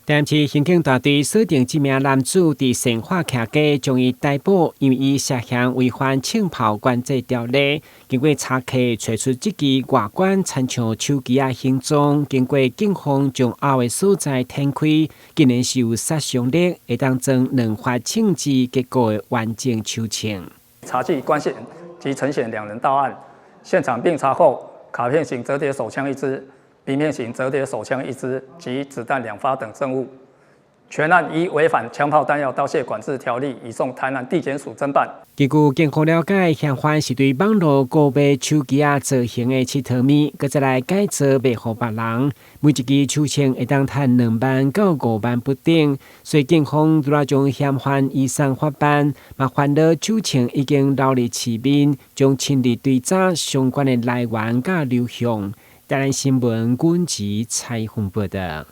台南市刑警大隊鎖定這名男子佇善化徛街，將伊逮捕，因為伊涉嫌違反槍炮管制條例。經過查緝，揣出這支外觀親像手機仔形狀，經過警方將拗的所在展開，竟然是有殺傷力，會當裝兩發槍支結構的完整手槍。查緝關顯及陳顯兩人到案，現場並查獲卡片型折疊手槍一支、名片型折疊手槍一支及子彈兩發等證物。全案依違反槍炮彈藥刀械管制條例，移送台南地檢署偵辦。根據警方了解，嫌犯是對網路購買手機仔造型的𨑨迌物，閣再來改造賣予別人。每一支手槍會當趁2萬到5萬不等，所以警方除了將嫌犯移送法辦，嘛煩惱手槍已經流入市面，將深入追查相關的來源佮流向。台南新聞軍籍採訪報導。